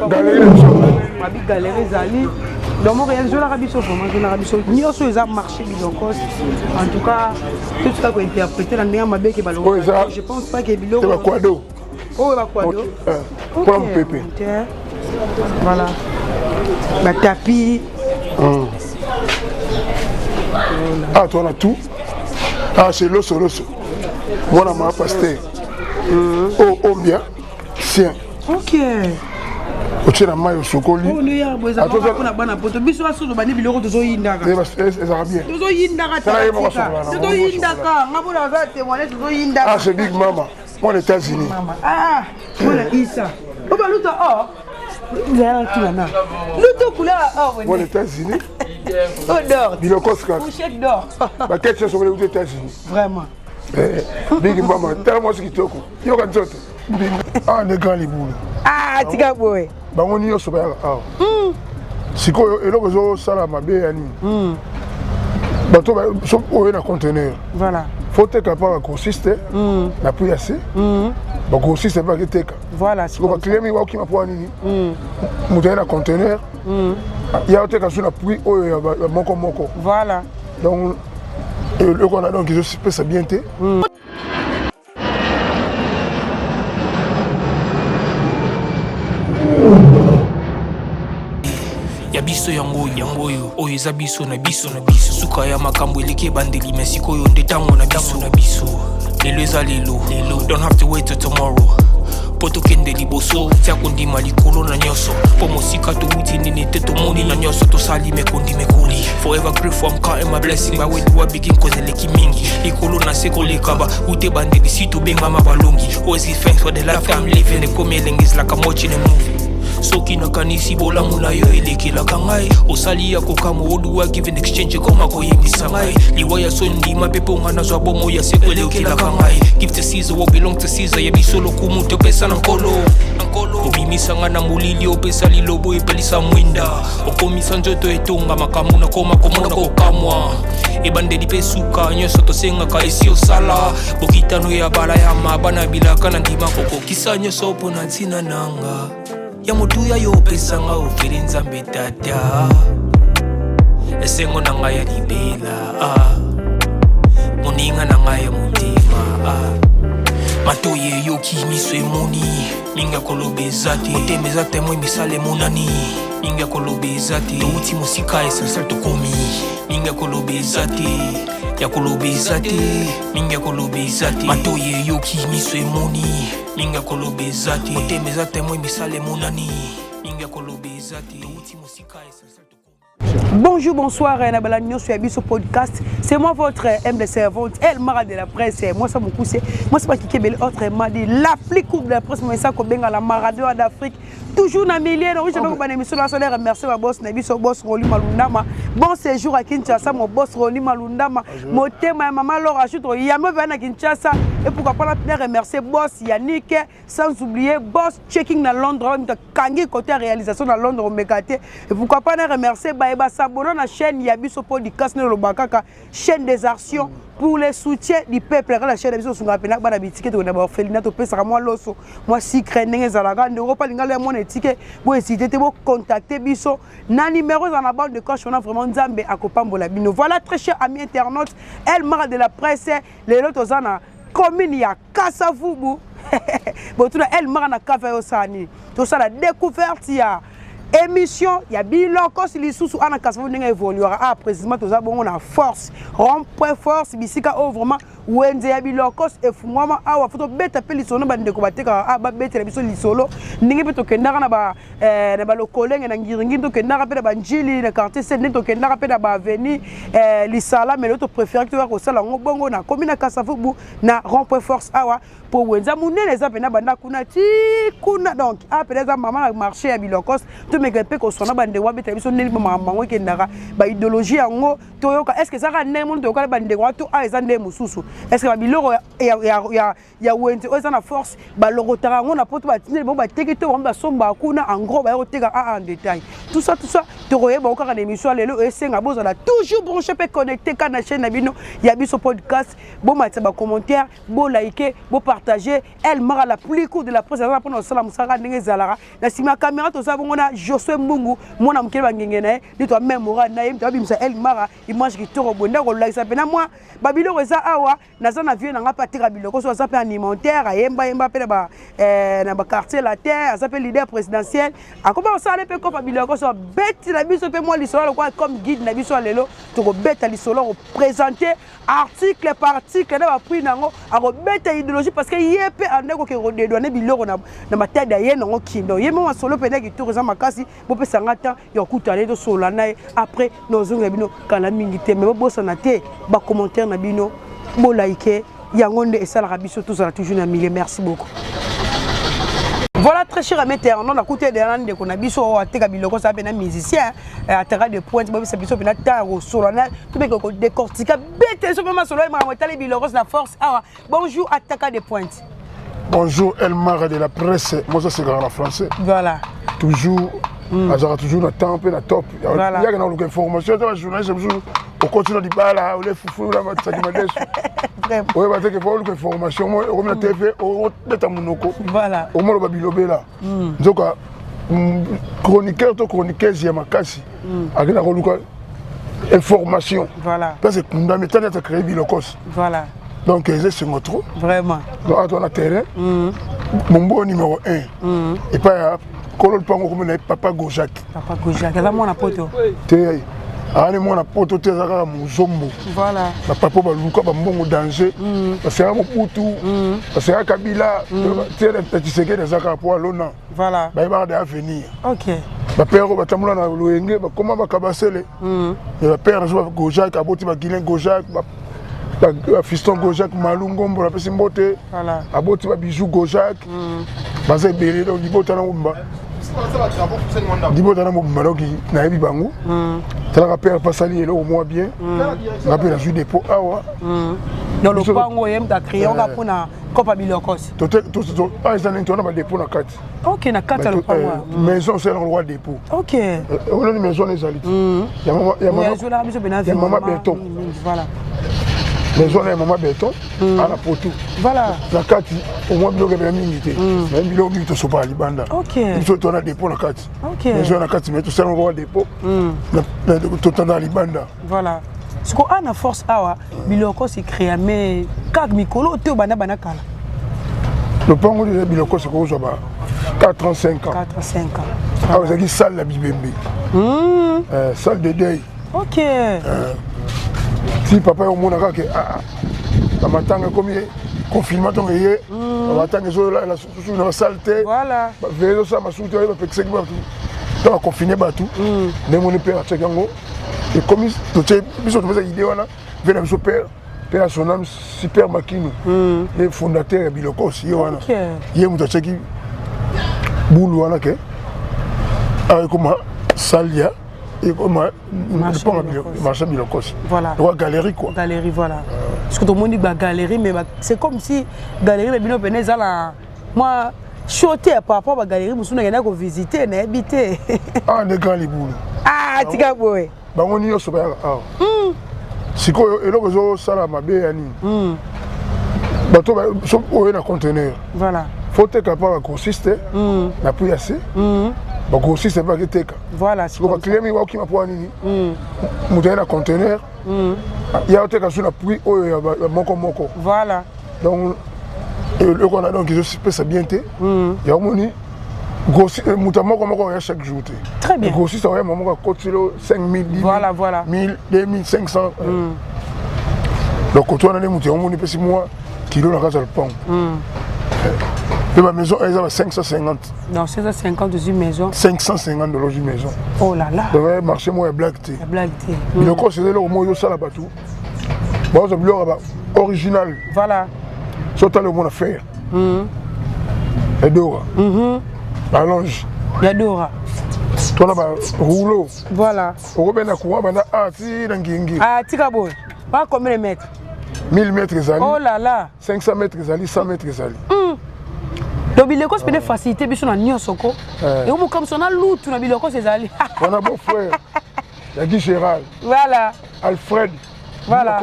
Galerie na biso. Mabi galerie ezali. Donc moko ezolaka biso vraiment ezolaka biso nyonso eza marché bilokos en tout cas totika kointerprete na ndenge mabe ke baloko je pense pas ke biloko bakwado oyo bakwado mpona mopepe voilà batapi ah towana tout ah c'est loso loso mwana maa paster oyo ombia sien ok otie na mai osokoli mpona bana poto biso basusu bandi biloko tozoyindaka ezalaka bien tozoyindaka tozoyindaka nga mpona aza témoigne tozoyindaka ah c'est big mama mwana états-unis ah mwana isa obaluta or nzala tuna na luto couleur or mwana états-unis oh d'or bilokos kaka fourchette d'or baketi nyonso bale uta états-unis vraiment eh, big mama tala mwasi kitoko yoka nzoto ah nde grand libulu ah tika boye bango nyonso bayaka awa hmm. sikoyo eloko ezosala mabe ya nini hmm. bato oyo na conteneur voilà faut teka mpa bagrossiste hmm. na prix ya se bagrossiste mpe baketeka voilà sikoyo baclient mingi bakokima mpo ya nini moto aye na conteneur ya oteka su na prix oyo ya moko moko voilà donc eloko wana donc ezopesa bien te. Ya biso yango yango oyo oyo eza biso na biso na biso suka ya makambo eleki ebandeli me sikoyo nde ntango na biso na biso lelo eza lelo lelo don't have to wait till tomorrow mpo tokende liboso tia kondima likolo na nyonso mpo mosika towuti nini te tomoni na nyonso tosali mekondi mekoli forever grateful I'm counting my blessing by where do I begin cause eleki mingi likolo na se koleka ba ute bandeli si tobengama balongi always give thanks for the life I'm living ekomi elengi is like I'm watching a movie soki nakanisi bolamu na yo elekelaka ngai osali ya kokamwa oduwa give an exchange ekoma koyebisa ngai liwa ya soni ndima mpe mpo ngai nazwa bomo ya seko elekelaka ngai give to Caesar what belong to Caesar ya biso lokumu topesa na nkolo obimisa ngai na molili opesa lilobo epelisa mwinda okomisa nzoto etonga makambo nakoma komona kokamwa ebandeli mpe suka nyonso tosengaka esi osala bokitano ya balayama bana bilaka na ndima kokokisa nyonso mpo na ntina nanga ya motuya yo opesanga ofeli nzambe tata esengo na ngai ya libela ah. moninga na ngai ya motema ah. matoyi eyoki miso emoni mingi ya koloba eza te motema eza temwe misala emonani mingi ya koloba eza te touti mosika essentiel tokomi mingi ya koloba eza te ya koloba eza te mingi ya koloba eza te matoyi eyoki miso emoni mingi ya koloba eza te motema eza temwe misala emonani mingi ya koloba eza te touti mosika essentiel tokomi. Bonjour, bonsoir, na bala nyonso ya biso podcast. C'est moi votre humble servante, El Mara de la presse. Moi ça mokuse, moi c'est pas kikebele autrement dit la plus courbe de la presse, moi ça ko benga la Maradona d'Afrique. Toujours na milieu, donc je vais vous émission la salaire remercier ma boss na biso boss Roli Malundama. Bon séjour à Kinshasa, mon boss Roli Malundama. Motema ya maman Laura ajoute yambe na Kinshasa et pourquoi pas la remercier boss Yannick sans oublier boss checking na Londres oyo moto akangi côté ya réalisation na Londres omeka te et pourquoi pas na remercier baye basabona na chaîne ya biso podcast nde olobaka kaka chaîne des actions pour le soutien du peuple kaka na chaîne ya biso osungaka mpena bana bitike tokenda baorphelinat topesaka mwa loso mwa sucre ndenge ezalaka ndeko mpe alinga loya mwana etike bohésite te bocontacte biso na numéro ezala na bande de coche wana vraiment nzambe akopambola bino voilà très cher ami internaute El Mara de la presse lelo toza na commune ya Kasavubu botuna El Mara na kava yo osala nini tosala découverte ya émission ya bilokos lisusu ana Kasavubu ndenge évoluera ah précisément toza bongo na force rond point force bisika oyo vraiment wenze ya bilokos efungwama awa fo tobeta mpe lisolo na bandeko batekaka ah babetela biso lisolo ndenge mpe tokendaka na ba eh, na balokolenge na ngiringiri tokendaka mpe na banjili na quartier se ndenge tokendaka mpe na baavenue eh, lisala mais lelo topréféraki toya kosala yango bongo na komi na kasavubu na rond point force awa mpo wenza monene eza mpena banda kuna ti kuna donc awa mpena eza mama na marché ya bilokos tomeka mpe koswana bandeko babetela biso ndenge makambo yango ekendaka baidéologie yango toyoka est ce que ezaka ndenge moni toyokala bandeko wana to awa eza ndenge mosusu. Est ce que babiloko ya wenze oyo eza na force, balokotaka yango na poto, batindeli bango, bateki to bango basombaka kuna en gros, baya koteka a en détail? Tout ça, tout ça, tokoyeba ngo kaka na émission ya lelo. Esenga bozala toujours branché mpe connecté kaka na chaîne na bino ya Biso Podcast. Bomatisa bacommentaire, bolike, bopartage. El Mara, la plus court de la presse, aza mpona kosala mosala ndenge ezalaka. Na nsima ya caméra toza bongo na Josue Mbungu, mwana mokele, bangenge na ye nde toa même moral na ye, moto abimisa El Mara image kitoko boye, nde akolakisa mpena mwa babiloko eza awa. Naza na vieux na nga mpe ateka biloko so, aza mpe alimentaire, ayembayemba mpe na baquartier latin, aza mpe leader présidentiel, akoma kosala mpe kopa biloko so. Abeti na biso mpe mwa lisolo lokola comme guide na biso ya lelo. Tokobeta lisolo, koprésente article par article na baprix nango, akobeta idéologie, parce que ye mpe ande koke kodédouane biloko na matadi aye nango kindo. Ye mo masolo mpenza kitoko eza makasi. Bopesanga temps ya kokutana ye, tosolola na ye. Après nozongela bino kala mingi te, mais bobosana te bacommentaire na bino, bolike yango nde esalaka biso tozala toujours na milieu. Merci beaucoup. Voilà, très cher ami internaute, nakuti edela na ndeko na biso oyo ateka biloko, aza mpe na musicien, ataka de pointe. Bobisa biso mpena ta ya kosola na tobeka kodécortika bete so mpe masolo oyo makambo etali biloko na force awa. Bonjour, Ataka de Pointe. Bonjour, Elmara de la presse. Moi, ça c'est en français. Voilà. Toujours, azalaka toujours na temps mpe na top. Yaka na koluka information, ata bajournaliste mosusu okoti na libala, ole fufu na matisaki madesu, oyeba te ke fo oluka information. Mo okomi na TV, obeta monoko, omoloba bilobela. Nzoka chroniqueur to chroniqueuse ya makasi akenda koluka information. Place ekundami tani ata créé Bilokos. Donc eza esengo trop. Vraiment. Donc awa toza na terrain Mombo numéro 1, epai ya kolo lupango, komi na ye Papa Gojak. Papa Gojak aza mwana poto? Te, aani mwana poto te, aza kaka mozombo. Bapapa oyo baluka bambongo danger, baseka Mobutu, baseka Kabila te, na Tshisekedi aza kaka po alona. Bayebaka de avenir. Bapère oyo batambola na loyenge, bakoma bakabasele. Me bapère na biso Gojak aboti bagilin Gojak, bafiston Gojak, Malu Ngombo napesi mbote, aboti babijou Gojak, baza ebele. Donc libota na mobimba, libota na mobimba, donc nayebi bango. Talaka père pasali eloko mwa bien, nga mpe nazwi dépôt awa. Donc lopango oye moto acréonga mpona kopa Bilokos? Eza nini, tona badépôt na kati. Ok, na kati ya lopango. Maison osalaka lokwa dépôt. Onani maison wana ezali te ezolaka biso mpena. Ya mama Beton. Maison wana ya mama Beton ana potu. Na kati omwa biloko ebela mingi te, mais biloko mingi tosopaka libanda. Biso tona dépôt na kati maison na kati, mais tosala lokwa dépôt, totanda libanda. Voilà. Siko ana force awa, Biloko ecréame kaka mikolo te, obanda banda kala? Lopango eza Biloko soki ozwa ba 4 ans, 5 ans. 4 5 ans. Awa ezalaki salle ya bibembe, salle de deuil. Ti papa omona kaka bamatanga ekomi, confinement ntongo eye, bamatanga ezolala susu na basale te, baveye ezosala masusu te, bapekisaki bato to baconfine bato. Ndenge moni père atiaki yango, ekomi totie biso topesa idée wana ve na biso père, mpe ya son âme, Super Makino, ye fondateur ya Bilokos, ye wana, ye moto atiaki bulu wana ke awa ekoma salle ya, ekoma marché Bilokos. Lokwa galerie quoi. Galerie, voilà. Parce que tomoni bagalerie, mais c'est comme si galerie na bino pene eza na mwa chaud te par rapport bagalerie mosusu nakenda kovisite, nayebi te. Awa nde grand libulu. Ah, tika boye. Bango nyonso bayaka awa. Sikoyo eloko ezosala mabe ya nini? Bato oyo na conteneur, faut teka mpa bagrossiste na prix ya se, bagrossiste mpe akiteka. Siko baclient mingi bakokima mpo ya nini? Moto aye na conteneur ya oteka su na prix oyo ya moko moko. Donc eloko wana donc ezopesa bien te. Yango moni moto ya moko moko oya chaque jour te. Très bien. Grossiste oya moko akotilo 5000, 1000, 2500. Donc koto wana nde moto yango moni epesi mwa kilo na kati ya lopango. Mpe bamaison eza ba 550. Non, 550 ozwi maison? 550 $ ozwi maison. Oh là là. Donc marché moko ya blague te. Ya blague te. Biloko eza eloko moko ezosala bato bazwa biloko ya ba original. So otala, omona fer edora, ballonge. Ya dora. Tona ba rouleau. Okobenda courant banda a ti na ngingi. Ah, tika boye. Ba combien de mètres? 1000 mètres ezali. Oh là là. 500 mètres ezali, 100 mètres ezali. Donc biloko pene facilité biso na nyonso ko. Et omokamso na lutu na biloko ezali. Wana beau frère ya Guy Gérald. Voilà. Alfred. Voilà.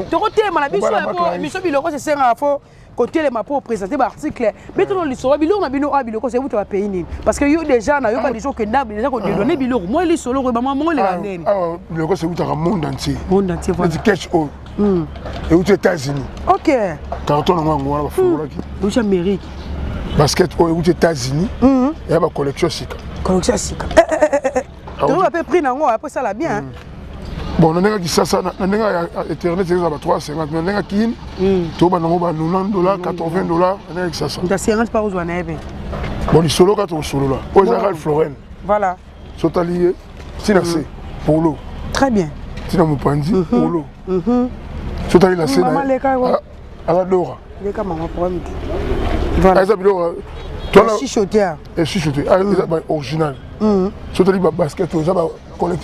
Tokotelema na biso po biso biloko esengaka fo kotelema mpo oprésente baarticle betono lisolo biloko na bino oyo biloko ebuta bapays nini parce que yo déjà nayoka déjà okenda déjà kodedone biloko moi lisolo koyeba mwa mongo eleka ndeni. Awa biloko eutaka monde entier. Monde entier, voilà. Neti cash oyo euti États-Unis. Carton nango yango wana bafungolaki. Euti Amérique. Basket oyo euti États-Unis, eya bacollection sika. Collection ya sika, toyoka mpe prix nango apo esala bien. Bon, na ndenge ya Kisasa, na ndenge ya internet eza ba 350, na ndenge ya Kini toyobanda yango ba 90 dollars, 80 dollars na ndenge ya Kisasa. Moto 50 mpa kozwa na ye mpe. Bon, lisolo kaka tokosolola, oyo eza Ralph Lauren. Sotali ye ntina se polo. Très bien. Ntina mopanzi polo, sotali na se. Mama, leka. Aza Dora. Leka mama, problème te. Voilà. Eza biloko. Eshichote. Eshichote, eza ba original. Sotali ba basket oyo eza ba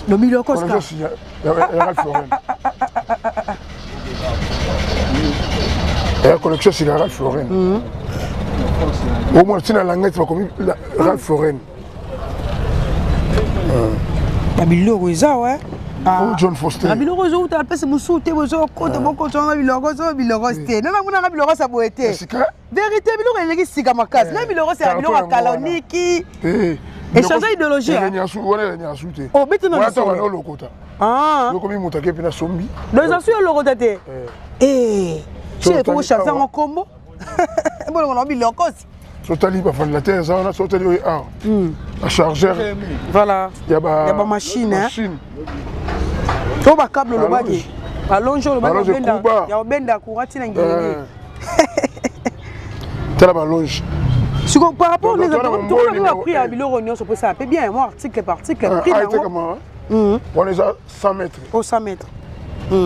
No biloko. Collection ya Ralph Lauren, eya collection sika ya Ralph Lauren. Omona ntina langeti bakomi Ralph Lauren. Babiloko eza we. Oh, John Foster. Na biloko ezouta na place mosusu te, bozokota bokotanga biloko so biloko te. Nana monanga biloko sa boye te. Sika. Vérité, biloko eleki sika makasi na biloko ya biloko ya kaloniki. Échange idéologie. Wana nyasu te. Oh, beti na wana lisolo. wana olokota. Yokomi moto ake mpe nasombi. Donc eza su elokota te. So Si otali efo kochange awa. yango kombo bolongo na biloko si. Sotali baventilateur eza wana, sotali oyo awa bachargeur. Voilà. Ya ba Ya bamachine, hein. machine. To bacable olobaki, balonge olobaki. Balonge Kuba. Ya obenda courant ntina ngenge. Tala balonge. Siko par rapport Donc, toi, na tokomi numéro baprix ya un. biloko nyonso mpo esala mpe bien, mwa article par article, prix nango. Etekama wana eza 100 mètres. Au 100 mètres.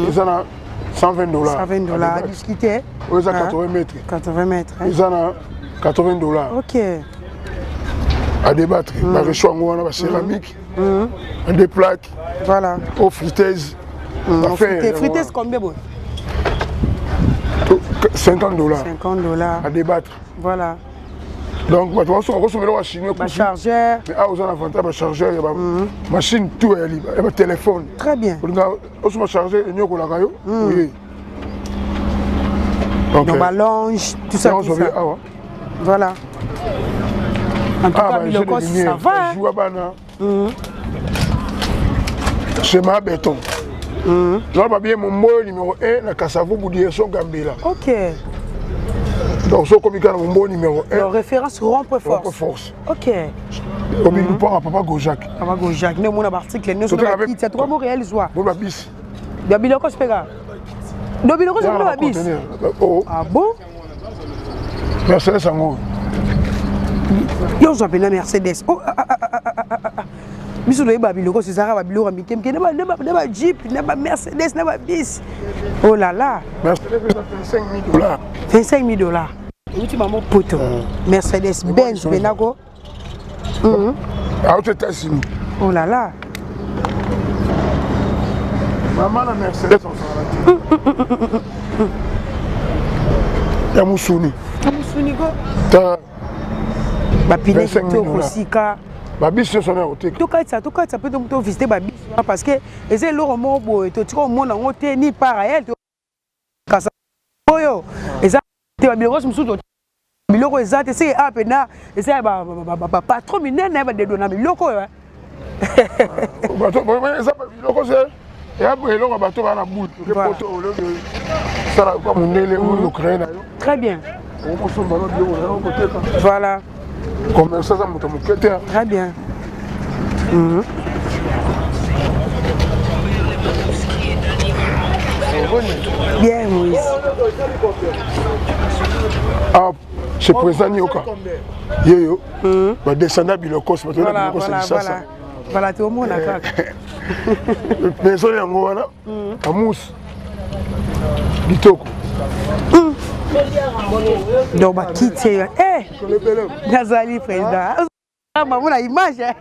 Eza na 120 dollars. 120 dollars, discuter. Oyo eza 80 mètres. 80 mètres, hein. Eza na 80 dollars. À débattre. Barechaud yango wana, bacéramique, deux plaques. Au friteuse. Friteuse, friteuse combien boye? 50 dollars. 50 dollars. À débattre. Donc bato bakosomba eloko ya chinois. Bachargeur. Mais awa oza na avantage, bachargeur ya bamachine tout ya batelefone. Très bien. Olinga osomba chargeur enyokolaka yo oye. Donc balonge, tout ça, tout ça. Awa. Voilà, en tout cas biloko ça va, hein. Joua bana schéma béton toza babie Momboyo numéro 1 na Kasavubu, direction Gambela. Donc so okomi kaka na Momboyo numéro 1. Donc référence rond-point Force. Force. Force. Omi lupanga papa Gojak. Papa Gojak nde omona baarticle nyonso na bakiti ya trois montréal zwa. Bo babisi. Ya biloko sipeka do biloko sipeka babisi. Ah bon. Mercedes yango. Yo ozwa mpena Mercedes. Oh, ah, ah, ah, ah, ah, ah. Biso toyeba biloko ezalaka babiloko ya mike mike na bajeep na bamercedes na babisi, oh là là. Mercedes eza 25 000 dollars. 25 000 dollars euti mamo poto, Mercedes Benz mpenako. Auti États-Unis. Oh là là. Mama, na Mercedes osala te ya mosuni. Ya mosuni ko. Ta. Bapine 25 000 kitoko. dollars. Sika. Babisi nyonso na ya koteka. Tokatisa mpe tovisite babisi wana parce que eza eloko moko boye totika komona yango te ni par ailleurs kasa oyo eza te. Babiloko mosusu, biloko eza te seke awa mpena eza ya bapatron minene badedo na biloko oyo. Bato eza biloko se eya eloko ya bato baa na boule poto sala kwa mondele oyo ocréé na yo. Très bien. Okosomba no biloko na yo koteka. Commerce aza moto moke te. Très bien. Bien, Moïse. Ah, chez président Nyoka yeyo, badescenda bilokos bato na bilokos ya Kisasa. Voilà, toomona kaka. Maison yango wana amusi kitoko. Donc bakiti eh, nazali président mamo na image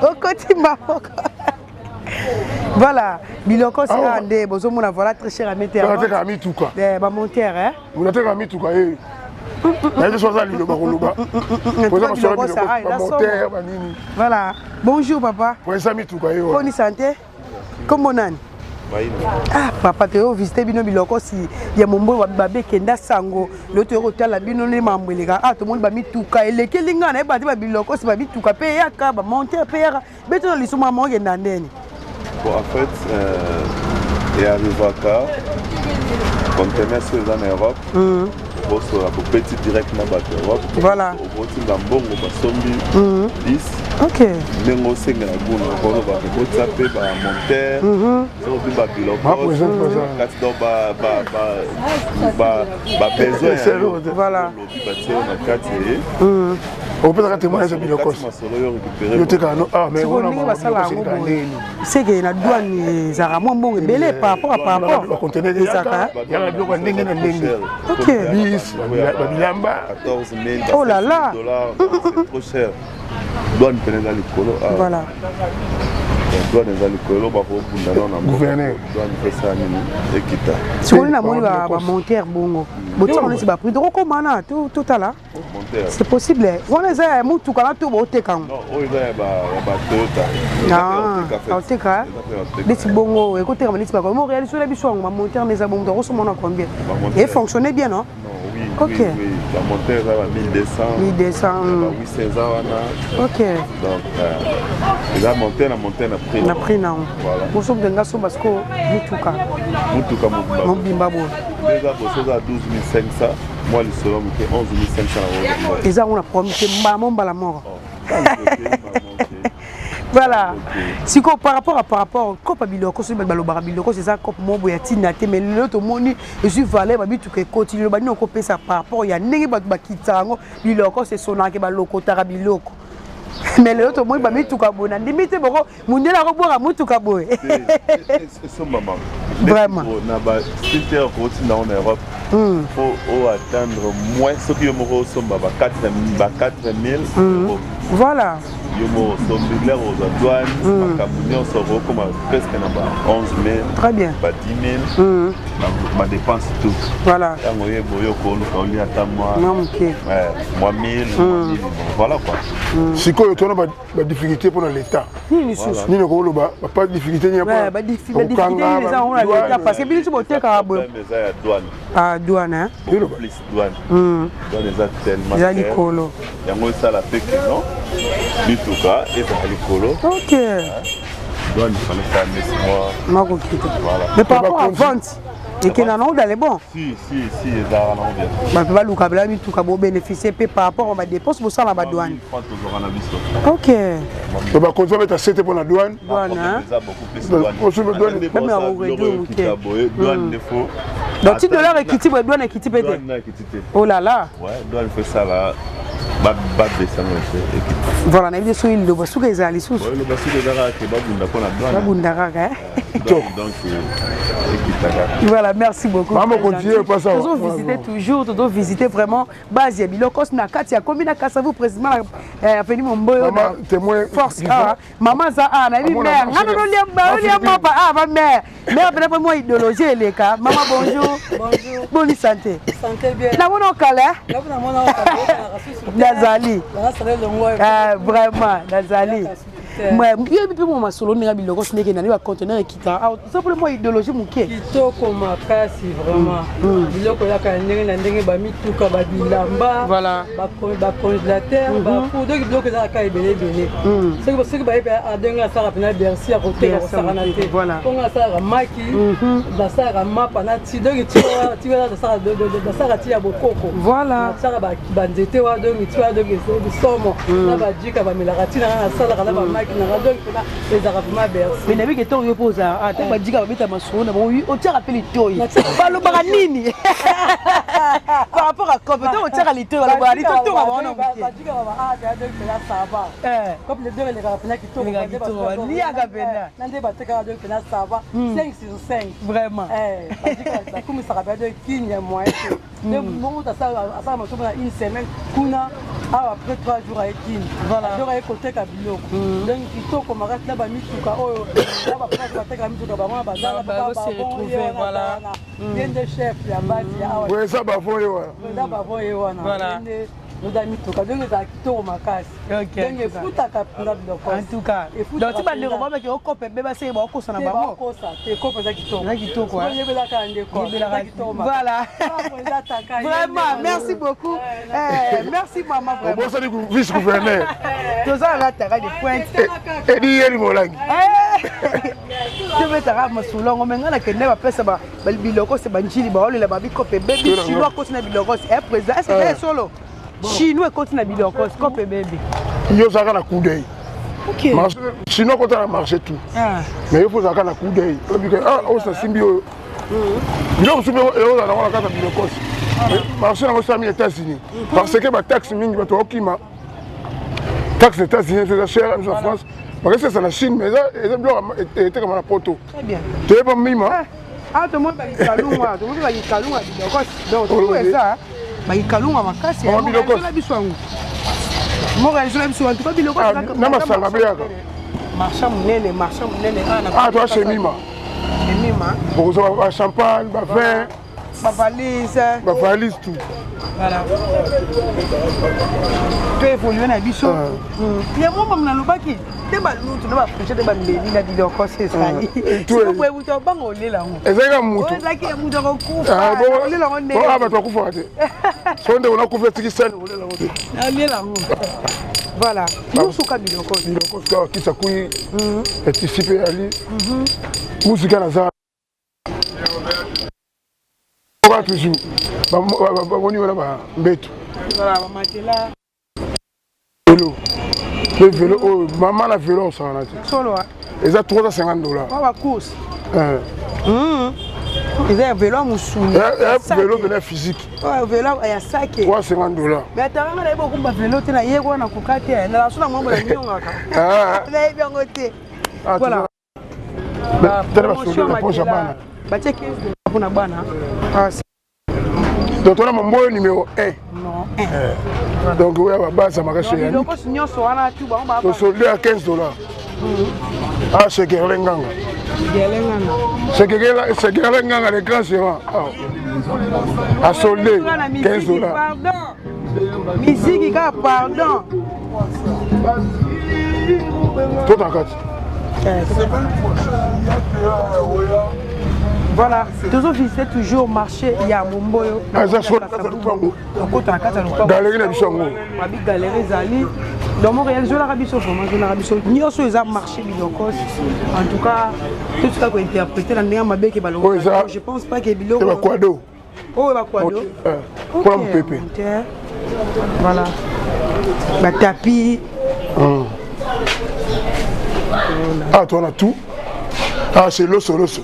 okoti maboko. Voilà, biloko sika nde bozomona, voilà, très cher ami. Atekaka mituka. Bamontere. Moto atekaka mituka ye, nayebi so aza liloba koloba poza masolo bamontere banini. Voilà, bonjour papa. Po eza mituka ye. Boni santé? Kombo nani? Ah papa, toyo visite bino biloko si ya momboyo babekenda sango. Lelo toyo kotala bino nde mambo eleka. Ah, tomoni bamituka elekeli ngai, nayeba te babiloko si bamituka mpe eyaka, bamontere mpe eyaka. Beto na lisumu mama okenda ndeni. Bon, en fait, earrivaka conteneur so eza na Europe, bosola bobeti direct na bato Europe. Okotinda mbongo, basombi 10. Ndenge osengela guna, okoloba kokotia mpe bamontere, soki babiloko kati, donc babesoin lobi batie na kati ye. Opesaka témoignage ya biloko yo tekaka no? Ah, mais ndenge basala yango boye, seke na douane ezalaka mwa mbongo ebele par rapport à par rapport. Baconteneur ezalaka yaka na biloko ya ndenge na ndenge, bis, babilamba. 14 000 Oh là là. Dollars, c'est trop cher. Douane pene eza likolo. Douane eza likolo, bakobunda nao na Gouverneur. Douane pesa nini ekita. Sikoyo namoni bamontere bongo, botiaka neti baprix, tokokomana totala. C'est possible wana eza ya motuka na to booteka yango? Oyo eza ya batoyota. Oteka neti bongo ekotekama neti bako mo réalisé na biso yango. Bamontere eza bongo, tokosomona combien? Et fonctionne bien, non? Oui, oui, bamontere eza ba 1200. 1200. Ba 800 eza wana. Donc eza montere na montere na prix. Na prix nango. Boso moto somba sikoyo mituka. Motuka mobimba. Mobimba boye. Eza boso eza 12 500, mwa lisolo moke, 11 500 na. Eza yango na problème te, mbala mo mbala moko. Voilà. Sikoyo par rapport kopa biloko, soki bato balobaka biloko eza cope moko boye ya ntina te, mais lelo tomoni ezwi valeur, babituka ekoti. Lelo banini okopesa par rapport ya ndenge bato bakitisaka yango? Biloko sesonaka, balokotaka biloko, mais lelo tomoni bamituka boye, na ndimi te boko mundele akobwaka mutuka boye. Esombama. Vraiment. Na basprinter okotinda ngo na Europe, faut oatteindre moins, soki yo moko osomba ba 4000 euros. Yo moko osombi, lere ozwa douane, makambo nyonso, okokoma presque na ba 11 000. Très bien. Ba 10 000, badépense tout. Ntango oyeba oyo okoluka olia ata mwa mwa moke. Mwa 1000, mwa nini, voilà quoi. Sikoyo tona badifficulté mpona l'État. Nini lisusu? Nini okoloba bapa difficulté nini? Badifficulté nini eza yango na l'État? Parce que bino so botekaka boye. Problème eza ya douane. Ah, douane, hein? Beaucoup plus douane. Douane eza tellement eza cher. Likolo. Yango esala pe ke non, mituka ezala likolo. Douane fallait faire nesi mwa Makokita. Voilà. Mais par rapport à vente, ekenda nango dans les bons? Si, si, si, ezalaka nango bien. Bato baluka bela mituka, bobénéficie mpe par rapport à badépense bosala na badouane? Tozwaka na biso. Bakonzi babeta sete mpo na douane. Douane, hein? Eza beaucoup plus douane. Douane. Même ya koréduire moke. Boye douane nde faut. Donc ti dollar ekiti boye, douane ekiti mpe te? Douane na ekiti te. Oh là là. Ouais, douane faut esala babesango ete ekiti. Voilà, nayebi te soki liloba suka ezala lisusu. Eloba soki eza kaka ke babunda mpo na douane. Babunda kaka, eh? Donc ekita kaka. Voilà, merci beaucoup. Maman, continue, pas ça. Toujours visiter, toujours, toujours visiter vraiment base ya biloko na kati ya komi na Kasavu, président avenue Momboyo. Maman, témoin. Force A. Mama za A na yebi mère. Ngana no lia ba lia mapa a ba mère. Mère pena po moi idéologie eleka. Maman, bonjour. Bonjour. Bonne santé. Santé bien. Na mona okala. Na mona okala. Nazali. Nazali longwa. Vraiment, nazali. Yebi mpe mwa masolo ndenge biloko sindeke nani baconteneur ekita sopole, mwa idéologie moke. Kitoko makasi vraiment. Biloko eyaka ya ndenge na ndenge, bamituka, babilamba, bacongélateur, bafour, donc biloko ezalaka ebele ebele. Soki bayebi ndenge asalaka mpena Bercy ya koteka, kosakana te. Mpongo asalaka maki, basalaka mapa na ti, donc ti wana basalaka ti ya bokoko. Nasalaka banzete wana, donc ti wana, donc bisomo na bajika bamelaka ti nanga, nasalaka na bamaki nanga, donc mpena ezalaka vraiment Bercy. Mais nayebi ke ntongo yo mpo ozala ata bajika babeta masolo na bango, otiaka mpe litoi, balobaka nini par rapport à cope? Ntongo otiaka litoi, balobaka nini? Totonga bango na moke. Bajika baba donc mpena ça va. Comme le deux elekaka mpena kitoko. Elekaka kitoko, baliaka pena. Na nde batekaka, donc mpena ça va, 5 sur 5. Vraiment. Bakumisaka mpe donc kinya moyen te. Nde bongo moto asala masoko na une semaine kuna awa, après 3 jours aye Kini. Donc aye koteka biloko. Donc kitoko makasi na bamituka oyo, na baplace bateka mituka, bango na bazala wana. Ye nde chef ya base ya awa. Eza bavon ye wana. Eza bavon ye wana. Nde oza mituka, donc ezala kitoko makasi, donc efutaka mpenza biloko. En tout cas, donc ti bandeko babaki okope be baseke baokosa na bango. Bakosa te, kope eza kitoko. Eza kitoko. Oyebelaka ndeko. Voilà, vraiment, merci beaucoup, merci mama. Obosani vice gouverneur. Toza na Taka de Pointe. Edi Yeli Molangi. Tobetaka masolongo me ngai nakende bapesa biloko se banjili baolela babikope ebebi, chinois akoti na biloko. E président, est ce que solo chinois ekoti na biloko, kope ebebi? Yo ozalaka na coup d'œil. Chinois kota na marché tout, mais yo fo ozalaka na coup d'œil, obike oyo sasimbi oyo biloko mosusu eozala nango na kati ya bilokosi. Marché yango esalami États-Unis parce que bataxe mingi, bato baokima taxe. États-Unis eza cher, biso na France bakesesa na Chine, mais eza biloko etekama na poto. Toyeba mima. Awa tomoni bakikalunga, tomoni bakikalunga biloko, donc tout eza bakikalunga makasi na biso yango moko ezola biso. En tout cas biloko na masanga mpe yaka. Marché monene, marché monene. Ah, toa chemima. Chemima. Bokozwa bachampagne, bavin. Bavalise. Bavalise, tout. Voilà, to évolue na biso yango. Mama nalobaki te, balutu na bafourchette, bambeli na biloko se ezali boye, moto abanga olela yango. Ezalaki mutu. Ezalaki ya moto akokufa, olela yango ndenge. Bato bakufaka te. So ndeko nakufa, etiki sani, olela yango te. Nalela yango. Voilà, nyonso biloko. Biloko sika kisa kui etisi mpe yali musika naza oka toujours bamoni wana bambeto, vélo mpe vélo oyo mama na vélo osangana te, eza 350 $. Bacourse eza ya vélo ya mosuni. Vélo pena physique. Vélo ya sake. 350 $. Mais atanganga nayebi okumba vélo te, nayeki wana koka te, nalaso na ngongo na nyongaka, nayebi yango te. Voilà. Tala basoda na poche ya bana. Batie 15 mpona bana. Donc tona Momboyo numéro 1. Non. Donc oyo babase ya makasi. Biloko nyonso wana tu bango. Tosolde ya 15 $. Ah, c'est Gerlin Nganga. Gerlin Nganga. C'est Gerlin Nganga, le grand gérant. A soldé 15 $. Pardon. Musique kaka, pardon. Tout en kati. Voilà, tozovisite toujours marché ya Momboyo. Eza so na kati ya lupango. Okota na kati ya lopango. Galerie na biso yango. Babi galerie ezali. Donc Montréal ezolaka biso, vraiment ezolaka biso nyonso, eza marché bilokos. En tout cas totika kointerpréter na ndenge ya mabe ke Oyo eza- baloko, je pense pas ke biloko bakwado. Oyo bakwado. Mpona mopepe. Voilà, batapis. Ah, towana tout. Ah, c'est loso loso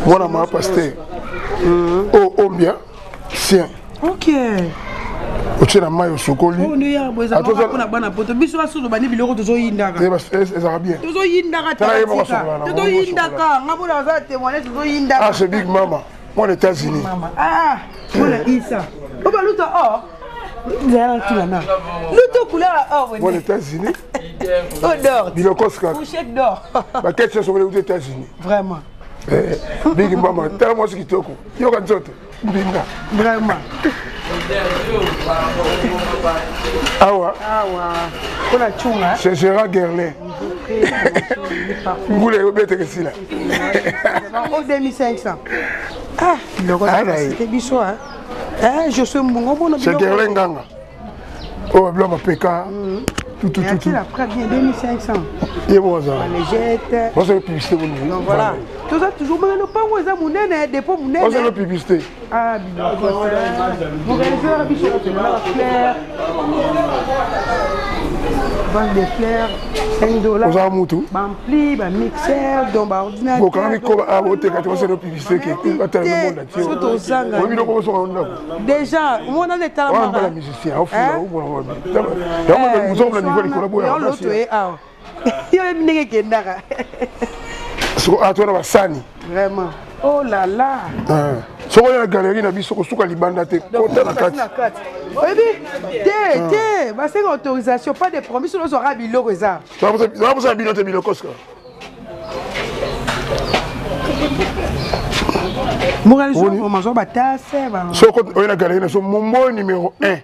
mwana ma pasteur oyo ombia sien. Otie na mai, osokoli. Oyo nde ya boye ezalaka mpona bana poto. Biso basusu bani biloko tozoyindaka. Ezalaka bien. Tozoyindaka. Tala ye moko asokola na bango. Tozoyindaka, nga mpona aza témoignage, tozoyindaka. Ah, c'est big mama mwana États-Unis. Mama, ah, mwana isa o baluta or nzala na tuna na luto couleur ya or. Mwana États-Unis. O d'or. Bilokos kaka. Fourchette d'or. Baketi nyonso okoli euti États-Unis. Vraiment. Big mama, tala mwasi kitoko, yoka nzoto mbinga. Vraiment. Awa. Awa mpona cunga. C'est Gérard Gerlin, mbula ekobetaka esila. O 2500, ah, biloko. Ah, na ye. Te biso je suis mbongo omona. C'est Gerlin Nganga, oyo babilo mapeka tutututu. Après bien 2500. Ye moko azala. Balégette. Osala publicité boni. Donc voilà, toza toujours mona lopango eza monene, dépôt monene. Osala publicité. Ah, biloko moréaliser biso na bafleur, vente de fleurs 5 $. Ozala mutu. Baampli, bamixer, donc baordinateur. Bokanga mikoba a boteka te, osala publicité ke batala le monde entier. So tozanga. Oyebi biloko bosonga ndako. Déjà omona nde. Wana mbala musicien aofula yango niveau likolo boya. Loto ye awa, yo oyebi ndenge ekendaka. Siko awa twana basani. Vraiment, oh là là. Soki oya na galerie na biso, kosuka libanda te, kota na kati. Oyebi te te, basenga autorisation, pas de problème. Biso nozwaka biloko eza. Toza bino te, biloko sika. Mokaliso batase. Soki oye na galerie na biso, Momboyo numéro 1,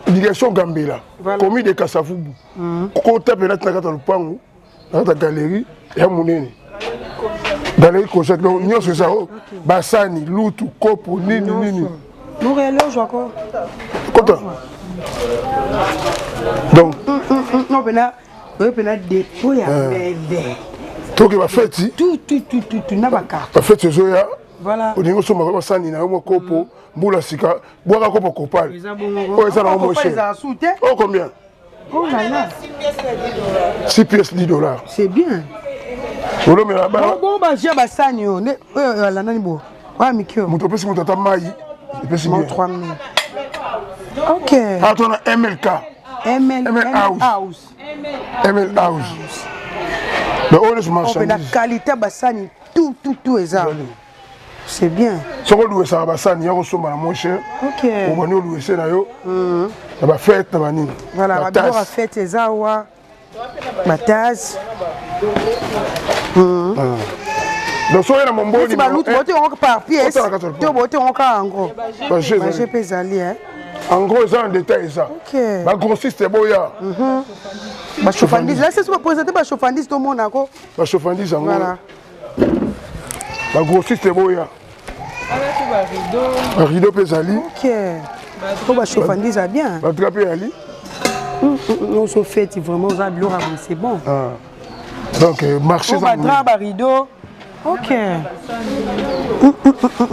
direction Gambela, commune de Kasavubu, kota mpena tina kati ya lopango, na kati ya galerie ya monene, galerie Kojak. Donc nyonso eza o basani, lutu, kopo, nini nini. Montréal ozwako. Kota donc. Non, pena oyo pena dépôt ya bebe. Toke bafeti. Tout tout tout tout tout na bacarte. Bafeti ezoya. Voilà. Olingi osomba basani na yo mwa kopo, mbula sika, bwaka kopo Kopal oyo eza nango moins cher. Oyo combien? Oh là là. 6 pièces 10 $. C'est bien. Olomela. Bon, bagia basani oyo nde oyo alandani bo oyo mikio. Moto opesi moto ata mai epesi bien. 3000. Ok. Ato na MLK. ML, ML House. House. ML House. Mais oyo nyonso Oh, na marchandise. Qualité basani, tout tout tout eza. C'est bien. Soki oluwesaka basani, ya kosomba na moins cher. Obandi oluwese na yo na bafete, na banini. Voilà, babiloko ya fete eza awa. Batase. Donc soki na Momboni balutu bote yango par pièce Otala kati ya to bote yango kaka en gros? Baje. Baje mpe ezali, hein. En gros eza, en détail eza. Bagrossiste boya. Bachauffandise la seso, baprésente bachauffandise, tomonako. Bachauffandise yango. Voilà. Bagrossiste boya, barideau mpe ezali. Ok, po bachauffandise ya bien. Badrap mpe ezali. Nyonso feti vraiment, oza biloko ya boye, c'est bon. Ah. Donc marché Po eza monene. Badrap, barideau, ok.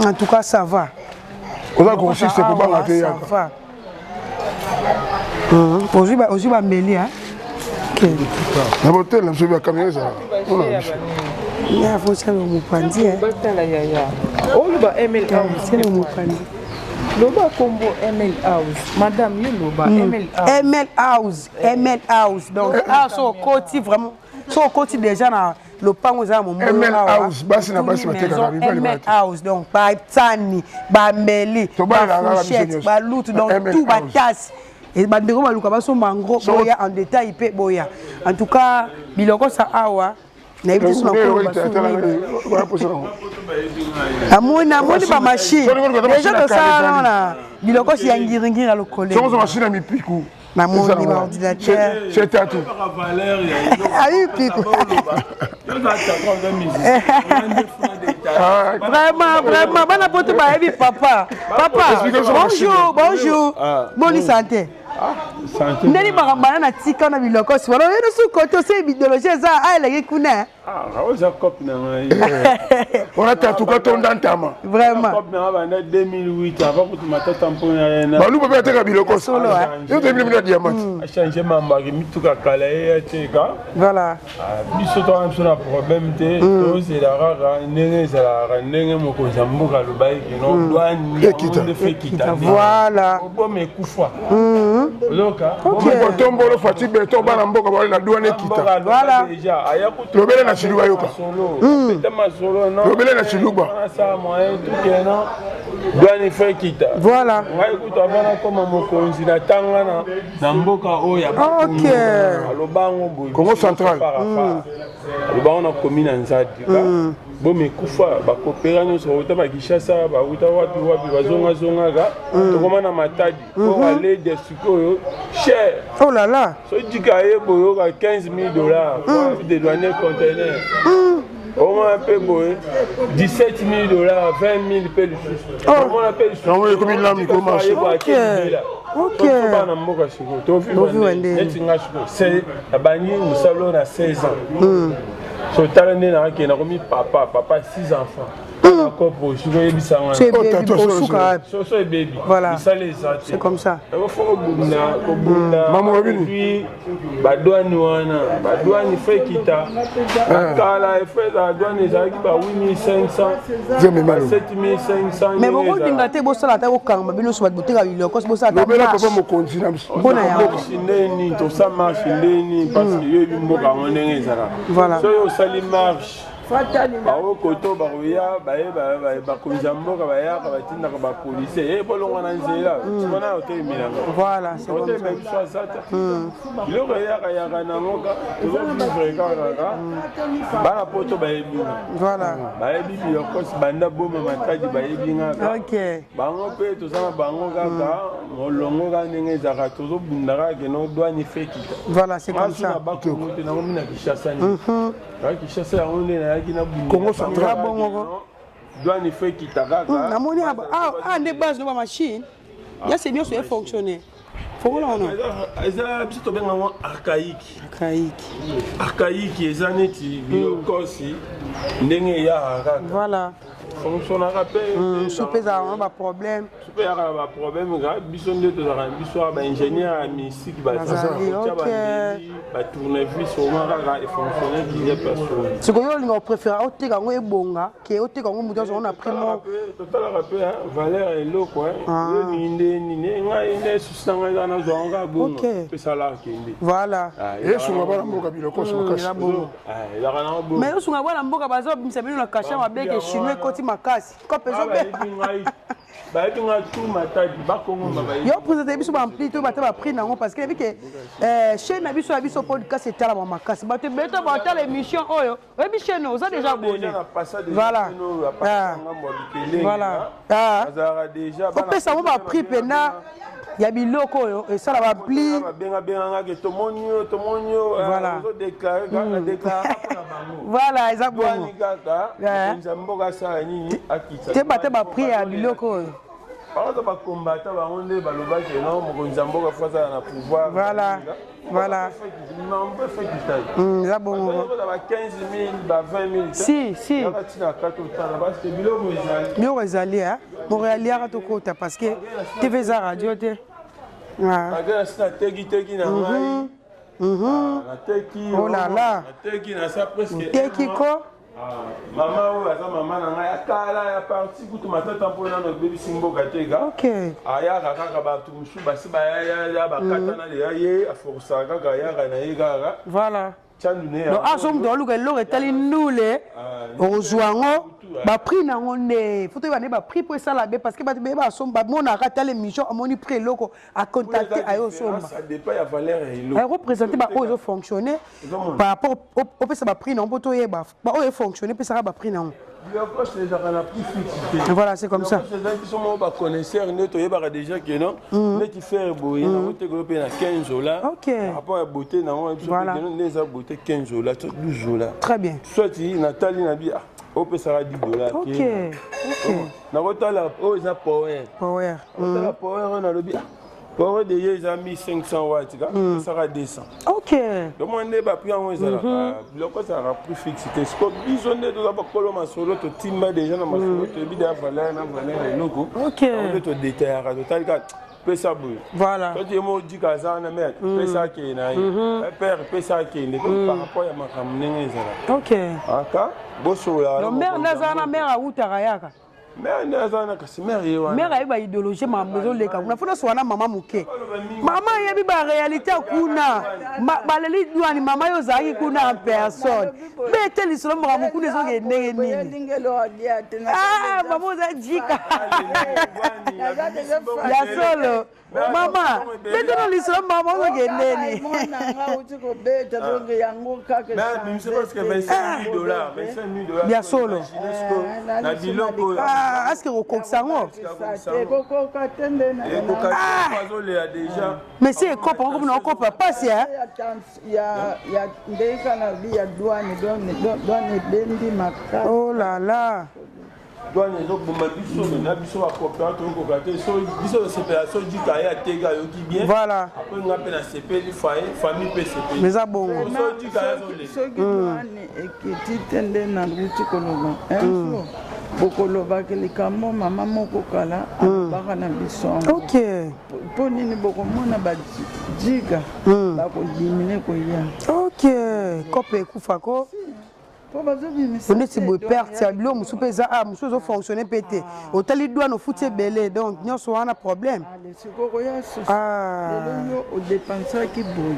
En tout cas ça va. Oza grossiste, kobanga te, Ça yaka. va. Ozwi bameli, hein? Ok. Na botel na biso, bakamera ezala mpona biso. Ya fosala mopanzi. Batala yaya, oloba ML House. Sala mopanzi. Loba kombo ML House, madame, yo loba ML House. ML House, ML House. Donc awa so okoti vraiment, so okoti déjà na lopango eza ya Momboyo. ML awa, House, basi na basi otuni batekaka, maison mibali ML bate. House. Donc batani, bameli, Tobalelaka kaka biso bafourchette, nyonso. balutu, donc ML tout. House. Batase, bandeko baluka basomba en gros, boya en détail mpe boya. En tout cas biloko sa awa, nayebi te so namoni, namoni bamachine déjà tosala wana, biloko si ya ngiringiri ya lokole. Soki machine ya mipiku. Namoni baordinateur. C'est tatu. Ayi piku. Vraiment, vraiment, bana poto bayebi papa. Papa, bonjour, bonjour, boni santé? Ndeni makambo bana na tika na biloko si wana oyeni su kote ose idéologie eza aeleki kuna. Oza cope na ngai. Wana tatuka tonda ntama. Vraiment. Cope na ngai banda 2008, avant kutu matata mpona ye na Baluba mpe ateka biloko. Solo, eh. Yo toyebi bino ya diamant. Achange mambaki mituka kala, ye ateka. Voilà. Biso towana biso na problème te, tozela kaka ndenge ezalaka, ndenge mokonzi ya mboka alobaki kino douane Ekita. nde fe ekita. Voilà. Oboma ekufa, ozoka. Otombolo Fati Beton, bana mboka baolela douane ekita. Voilà. Lobele na Chiluba, yoka. Peta masolo. Lobele na Chiluba. Nasala moyen tukena douane fe ekita. Voilà. Ngai kutu avant nakoma mokonzi, natanga na mboka oyo ya aloba yango boye. Congo central. Aloba ngo nakomi na Nzadi, boma ekufa, bakopera nyonso bauta Bakishasa, bauta wapi wapi, bazongazongaka, tokoma na Matadi po alede sikoyo cher. Oh là là. So jika ye boyoka 15 000 $ dédouaner conteneur, omona mpe boye 17 000 $, 20 000 mpe lisusu, omona mpe. Yango ekomi lami komarché. Bana mboka sikoyo tovivre neti nga sikoyo nabandi mosala oyo na 16 ans. So tala nde nakakende, nakomi papa, papa 6 enfants. Akopo sikoyo oyebisanga soso ebebi, misala eza te. C'est comme ça. Faut kobunda, kobunda. Badwani wana, badwani fo ekita. Kala efo ezala douane ezalaki ba 8500, 7500. Mais bokolinga te bosala ata kokangama bino nyonso bato boteka biloko, bosala. Lobela papa mokonzi na mpona yango. Ndeni tosa marche ndeni, parce que yo yebi mboka yango ndenge ezalaka. Soki osali marche. Bango koto bakoya baye bakonzi ya mboka bayaka batindaka bapolisier ye bolongwa na nzela wana otelemela yango otelemela biso aza ta biloko eyaka yaka nango ka tozovivre kaka bana poto bayebi nga bayebi bilokos banda boma matadi bayebi nga bango mpe toza na bango kaka molongo kaka ndenge ezalaka tozobunda kaka keno douane fekita voilà c'est comme ça bakongo te nango mina kinshasa nde na kinshasa yango nde nayaki na Congo central. Bongo. Douane fekita kaka. Namoni ah nde base no ba machine ya se nyonso efonctionne fongola wana. Eza biso tobenga yango archaïque. Archaïque. Archaïque eza neti bilokosi ndenge eyaka kaka. Voilà. Fonctionnaka mpe. Supe ezalaka na baproblème. Supe eyaka na baproblème kaka biso nde tozalaka na biso baingénieur ya misiki bazali bandeli batournevis oma kaka efonctionne kilia personne. Sikoyo olinga opréféra oteka yango ebonga ke oteka yango moto azongo na prix moko. Totalaka mpe valeur ya eloko yo nini nde nini ngai nde susi na ngai eza nazwa yango kaka bongo esalaka kende. Voilà. Esunga bana mboka bilokosi makasi. Ezalaka nango bongo. Mais osunga bana mboka baza babimisa bino na kasha mabe ke chinois ekoti makasi kope ezobeba. Bayebi ngai tu matadi bakongo bayebi. Yo présente biso ba ampli to bata ba prix nango parce que yebi ke chaîne na biso ya biso podcast etalama makasi bato ebele to batala émission oyo oyebi chaîne oza déjà abonné. Voilà. Voilà. Opesa yango ba prix mpena ya biloko oyo esala ba ampli. Babengabenganga ke tomoni yo tomoni yo ozodéclare kaka déclare mpona bango. Voilà eza bongo. Kaka mokonzi ya mboka asala nini akitisa te bata ba prix ya biloko oyo. Bango bakombata bango nde balobaki no mokonzi ya mboka fo azala na pouvoir. Voilà. Voilà. Eza bongo. Ba 15 000 ba 20 000. Si si. Biloko ezali. Biloko ezali hein. Montréal yaka tokota parce que TV eza radio te. Malgré nasi nateki teki na ngai. Nateki. Oh là là. Nateki na sa presque. Teki ko. Mama oyo aza mama na ngai akala ya parti kutu matata mpo nano ebebisi mboka te ka. Ayaka kaka bato mosusu basi bayaya bakata na leya ye aforsaka kaka ayaka na ye kaka. Voilà. Donc aso moto aluka eloko etali ndule okozwa yango baprix nango nde fo toyeba nde baprix mpo esala be parce que bato beye basomba bamonaka atala émission amoni prix eloko acontacte aye osomba akopresente baoyo ezofonctionne par rapport opesa baprix nango mpo toyeba baoyo efonctionne epesaka baprix nango. Voilà, c'est comme ça. Biso moko baconnaisseur nde toyebaka déjà ke non neti faire boye nango te koyo mpe na 15 dollars. Ok. Par rapport ya beauté nango biso mpe nde eza beauté 15 dollars to 12 dollars. Très bien. Soit natali na bi opesaka 10 dollars. Ok. Ok. Nakotala oyo eza power. Power. Nakotala power oyo nalobi power de ye eza 1500 watts ka esaka 200. Ok. Donc moi nde ba prix yango ezalaka biloko ezalaka prix fixe te siko biso nde toza bakolo masolo totimba déjà na masolo toyebi deya valeur na valeur ya eloko. Ok. Yango nde todétaillaka totali kaka pesa boye. Voilà. Soki ye moko dika aza wana mare pesa akende na ye père pesa akende par rapport ya makambo ndenge ezalaka. Ok. Aka bosolola. Donc mare nde aza wana mare awutaka yaka. Mare nde aza wana kasi mare ye wana. Mare ayebi ba idéologie makambo ezoleka kuna fo nyonso wana mama moke. Mama ayebi ba réalité kuna. Baleli douane mama yo ozalaki kuna en personne. Bete lisolo makambo kuna ezokende ndenge nini. Ah mama oza jika. Ya solo. Mama, bete no lisolo mama ozokende nini. Ya solo. Ah, est-ce que okokisa yango? Mais si ekopa ngo komona okopa pasi hein. Ya ndeka na bi ya douane douane ebendi makasi. Oh là là. Douane ezoboma biso na biso bacoopérant tokokoka te so biso tosepela so dika ye ateka ayoki bien. Voilà. Après nga mpe nasepeli faye famille mpe esepeli. Mais eza bongo. So dika ye azolela. Soki douane ekiti te nde naluti koloba un jour bokolobaki likambo mama moko kala alobaka na biso yango. Ok. Mpo nini bokomona bajiga bakodimine koya. Ok. Kope ekufa ko. Neti boye perte ya biloko mosusu mpe eza a mosusu ezofonctionne mpe te, otali douane ofuti ebele, donc nyonso wana problème. Sikoyo koya susu, lelo yo odépensaki boye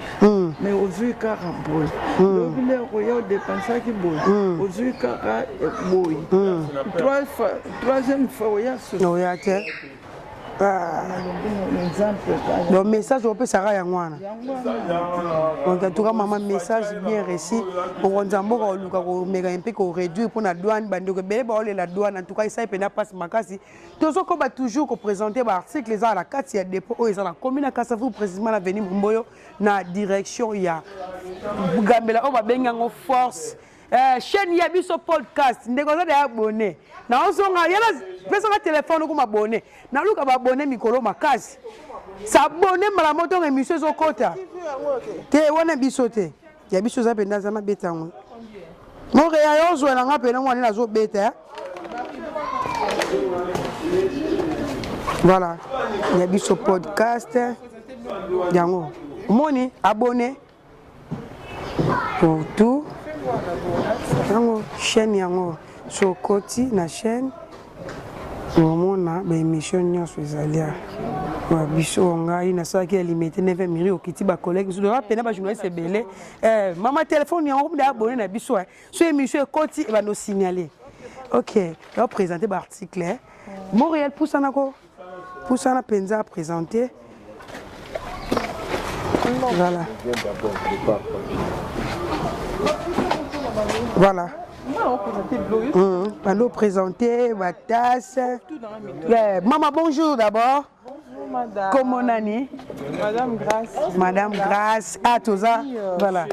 mais ozwi kaka boye, lobi lelo koya odépensaki boye, ozwi kaka boye, troisième fois oya susu. Oya te. Donc message opesaka yango wana. Donc en tout cas, mama, message bien reçu. Mokonzi ya mboka oluka komeka mpe koréduire mpona douane. Bandeko ebele baolela douane. En tout cas, esali mpenza mpasi makasi. Tozokoba toujours koprésente baarticle eza na kati ya dépôt oyo eza na commune ya Kasavubu, précisément na avenue Momboyo, na direction ya Gambela, oyo babengi yango Force. Chaîne ya biso podcast, ndeko aza deya abonné, naozonga yala pesaka telefone okoma abonné, naluka baabonné mikolo makasi, s'abonner mbala moko ntongo émission ezokota te. Wana biso te, ya biso eza mpenza aza nabeta yango moreya yo ozwela nga mpena mwana nazobeta. Voilà, ya biso podcast yango omoni, abonné pour tout yango chaîne yango. So okoti na chaîne, omona baémission nyonso ezali awa. Biso ngai nasalaki ya Limete 9 miri, okiti bacollègue mosusu oza pena bajournaliste ebele. Mama telefone yango komida abonné na biso, so émission ekoti ebanda osignale. Ok, baprésente baarticle. Montréal pusanako, pusana mpenza, présente. Voilà. Bando présenter ma tasse. Yeah. Maman, bonjour d'abord. Bonjour madame. Comment nani? Madame Grace. Madame Grace. Ah, tout ça. Voilà.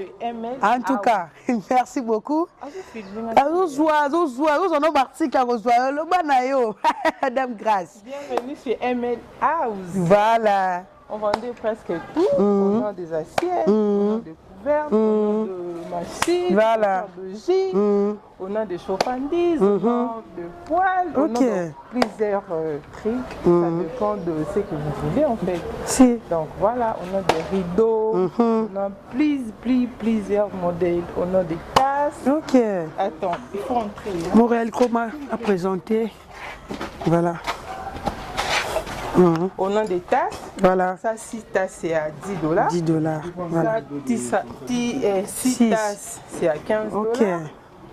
En tout cas, merci beaucoup. Azozwa, azozwa, azozwa no baarticle, akozwa loba na yo. Madame Grace. Bienvenue chez ML House. Voilà. On vendait presque tout. On a des assiettes, on a des couverts, on a de machines, on a de jus, on a des chauffandises, on a de poêles, on a plusieurs trucs. Ça dépend de ce que vous voulez en fait. Si. Donc voilà, on a des rideaux, on a plus, plus, plusieurs modèles, on a des tasses. Attends, il faut entrer, hein. Montréal Chroma a présenté. Voilà. On a des tasses. Voilà. Ça, 6 tasses, c'est à 10 $. 10 $. Voilà. Ça, 6 Six. tasses, c'est à 15 dollars.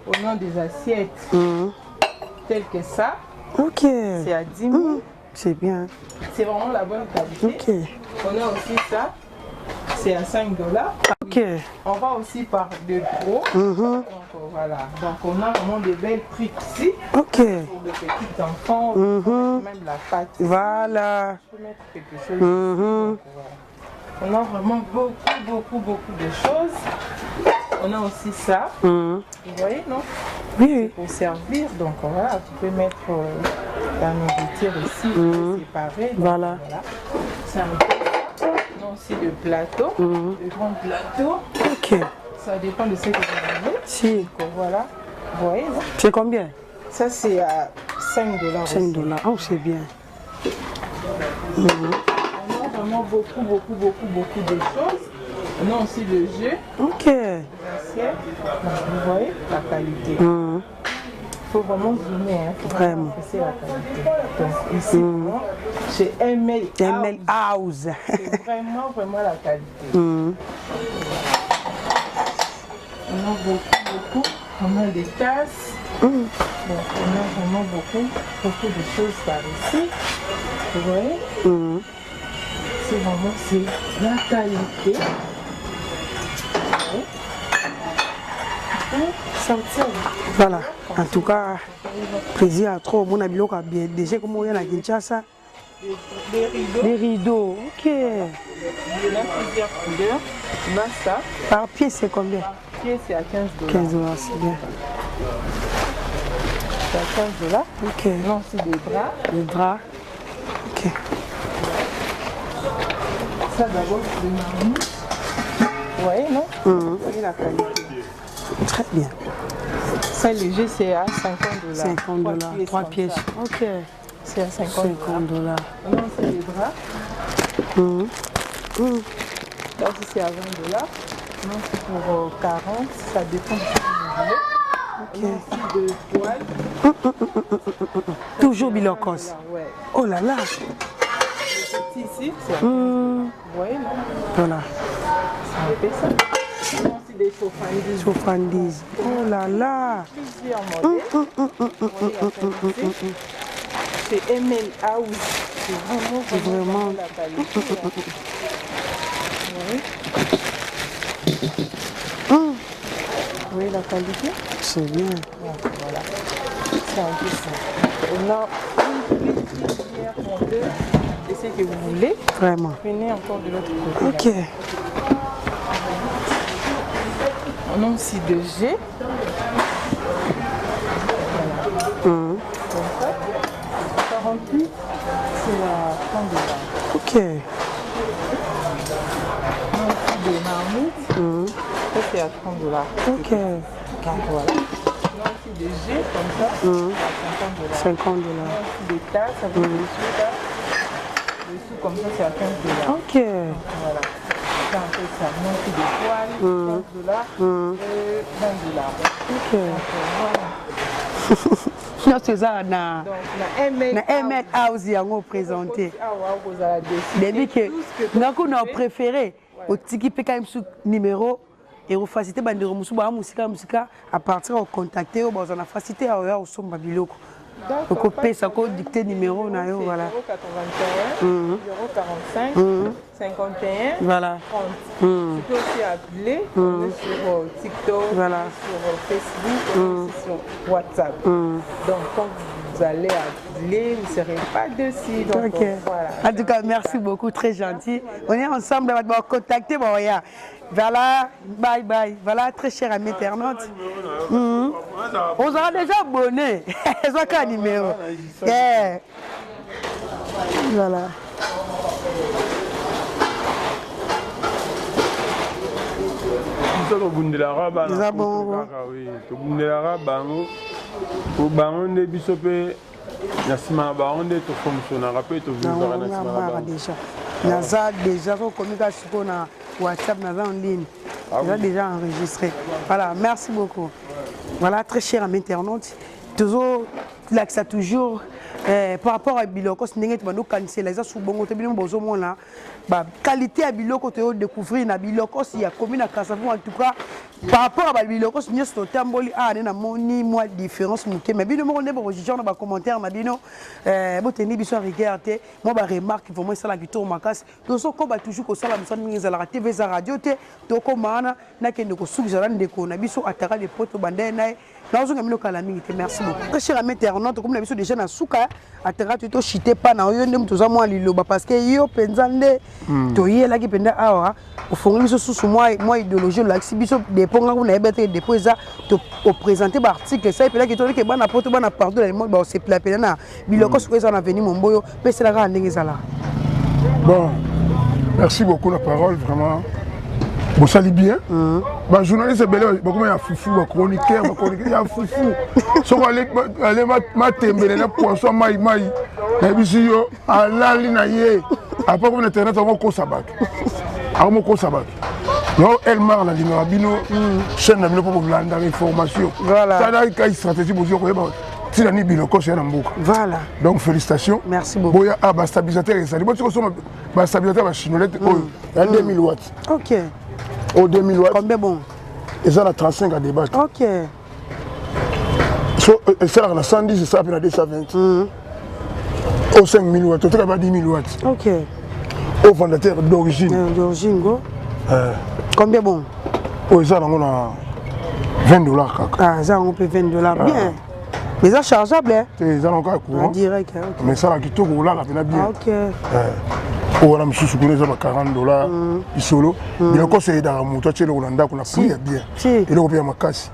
On a des assiettes telles que ça. C'est à 10 000. C'est bien. C'est vraiment la bonne qualité. On a aussi ça. C'est à 5 $. On va aussi par de gros. Donc voilà. Donc on a vraiment de belles prix ici. Pour de petits enfants, même la pâte. Je peux mettre quelque chose ici. Donc, voilà. On a vraiment beaucoup, beaucoup, beaucoup de choses. On a aussi ça. Vous voyez, non? Oui. Pour servir. Donc voilà, tu peux mettre la nourriture ici, séparée. Donc, voilà. C'est un peu ça. On a aussi le plateau, le grand plateau. Ça dépend de ce que vous voulez. Si. Donc voilà. Vous voyez, non? C'est combien? Ça, c'est à 5 $ 5 aussi. dollars. Oh, c'est bien. On a vraiment beaucoup, beaucoup, beaucoup, beaucoup de choses. On a aussi le jeu. Les assiettes. Donc, vous voyez la qualité. Il faut vraiment zoomer. Hein. Faut Vraiment. apprécier la qualité. Donc ici, vraiment, chez ML ML House. C'est vraiment, vraiment la qualité. On a beaucoup, beaucoup. On a des tasses. Donc, on a vraiment beaucoup, beaucoup de choses par ici. Vous voyez? C'est vraiment, c'est la qualité. Sortir. Voilà. En tout cas, plaisir à trop. Mon biloko bien déjà comme on y a na Kinshasa. Des rideaux. Des rideaux. Ok. Il y en a plusieurs couleurs. On a ça. Par pièce, c'est combien? Par pièce, c'est à 15 $. 15 $, c'est bien. C'est à 15 $. Non, c'est des draps. Des draps. Ok. Ça d'abord, c'est des marmites. Vous voyez, non? Vous voyez la qualité. Très bien. Ça, léger, c'est à 50 $. 50 $. 3 comme pièces. ça. Ok. C'est à 50 50 $. Non, c'est des draps. Là aussi, c'est à 20 $. Non, c'est pour 40. Ça dépend de ce que vous voulez. On a aussi de poêle. Toujours bilokos. Ouais. Oh là là. Le petit ici, c'est à 15 Vous voyez, non? Voilà. C'est un peu ça. On a aussi des chauffandises. Chauffandises. Oh là là. Plusieurs modèles. Vous voyez la qualité. C'est ML House. C'est vraiment, vraiment, vraiment. la qualité. là. Vous voyez? Vous voyez la qualité? C'est bien. Donc voilà, c'est un peu ça. On a une petite cuillère monteuse et ce que vous voulez. Vraiment. Venez encore de l'autre côté. Ok. là. On a aussi de G. Voilà. Comme ça. 48, c'est la 30 dollars. Ok. On a aussi des marmites. Ça, c'est à 30 dollars. Ok. Donc voilà. On a aussi des G comme ça, c'est à 50 dollars. 50 dollars. On a aussi des tasses avec des sous là. Des sous comme ça, c'est à 15 dollars. Ok. Voilà. C'est un peu ça. On a aussi des poils, 15 dollars et 20 dollars. Ok. Donc voilà. nyonso eza na Donc, na ML na ML House yango présenté. Awa kozala déçu. Debi ke Tout ce que nga kuna préféré otiki mpe kaka mosusu numéro ekofacilité bandeko mosusu baya mosika mosika à partir ya kocontacte oyo bazwa na facilité ya oya kosomba biloko okopesa kodicte numéro na yo voilà 081 045 51 Voilà. 30. Tu peux aussi appeler. On est sur TikTok, Voilà. on est sur Facebook, on est aussi sur WhatsApp. Donc quand vous allez appeler, vous ne serez pas dessus. Donc Ok. voilà. En tout cas, merci beaucoup, très gentil. On est ensemble, on va contacter. Bon, ya. Voilà, bye bye. Voilà, très cher ami internaute. On sera déjà abonné. C'est quoi numéro? Yeah. Voilà. Biso tobundelaka bana Eza poto bongo. kaka, oui. Tobundelaka bango po bango nde biso mpe na nsima na bango nde tofonctionnaka mpe tovivaka na nsima na Mara bango. déjà. Naza déjà, so komi sikoyo na WhatsApp, naza en ligne. Ah Eza oui. déjà enregistré. Voilà, merci beaucoup. Voilà, très cher ami internaute. Toujours, lakisa toujours par rapport à biloko ndenge to bando kanisela eza su bongo te bino bozomona ba qualité ya biloko toyo découvrir na biloko si ya commune ya Kasavubu. En tout cas, par rapport à ba biloko nyonso totamboli awa nde namoni mwa différence moke, mais bino moko nde bokojuger na bacommentaire na bino. Boteni biso ya rigueur te, mwa baremarque vraiment esalaka kitoko makasi. Tozokoba toujours kosala mosala ndenge ezalaka. TV eza radio te. Tokóma wana, nakende kosukisa na ndeko na biso ataka de poto bandai na ye. Nazonga bino kala mingi te. Merci beaucoup, très cher ami internaute. Tokomi na biso déjà na suka. Ataka to toshite pa na yo nde moto oza mwa liloba, parce que yo mpenza nde toyelaki mpenza awa. Ofongoli biso susu mwa idéologie, olakisi biso dépôt. Nga kuna yeba te dépôt eza oprésente baarticle esali mpelaki toleke bana poto, bana partout dans le monde baosepela mpena na biloko sikoyo eza na avenue Momboyo mpe esalaka kaka ndenge ezalaka. Bon, merci beaucoup la parole, vraiment. Bosali bien. Bajournaliste ebele bakoma ya fufu, bachroniqueur, bachroniqueur ya fufu. Soki ale matembele na poisson mai mai, nayebisi yo, alali na ye. Après, komi na internet, akomokosa bato, akomokosa bato. Yo Elmar, nalingaka bino, chaîne na bino, mpo bolandaka information. Tala kai stratégie bozwi koyeba ntina nini biloko ya na mboka. Donc félicitations. Merci beaucoup. Boya a bastabilisateur ezali, boti kosomba bastabilisateur bachinolete oyo ya 2000 watts. Oyo 2000 watts. Combien bon? Eza na 35 ya débat. So esalaka na 110, esala mpe na 220. Oyo 5000 watts, oteka ba 10 000 watts. Oyo ventilateur d'origine. D'origine go. Combien bon? Oyo eza nango na 20 $ kaka. Ah, eza yango mpe 20 $, bien. Mais eza chargeable, hein? Te, eza nango kaka courant. En direct, ok. Mais esalaka kitoko, kolala mpena bien. Ah, ok. Oyo wana mosusu kuna eza ba 40 $ lisolo. Biloko nyonso eyedaka moto atie eloko na ndako na prix ya bien, eloko mpe ya makasi.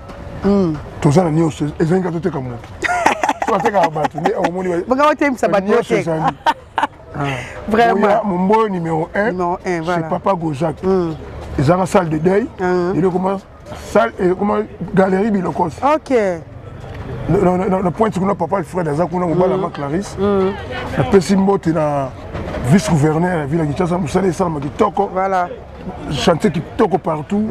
Toza na nyonso, ezangi kaka toteka moto. So atekaka bato nde omoni. Bonga otemisa bato. Nyonso Oteka. ezali. Vraiment. Momboyo numéro 1. Numéro 1, voilà. C'est papa Gozak. Ezalaka salle de deuil, eloko ma salle ekoma galerie Bilokos. Na pointe kuna, papa Alfred aza kuna, mobala ma Clarisse. Napesi mbote na vice gouverneur ya ville ya Kinshasa, mosala esalama kitoko. Voilà. Chantier kitoko partout.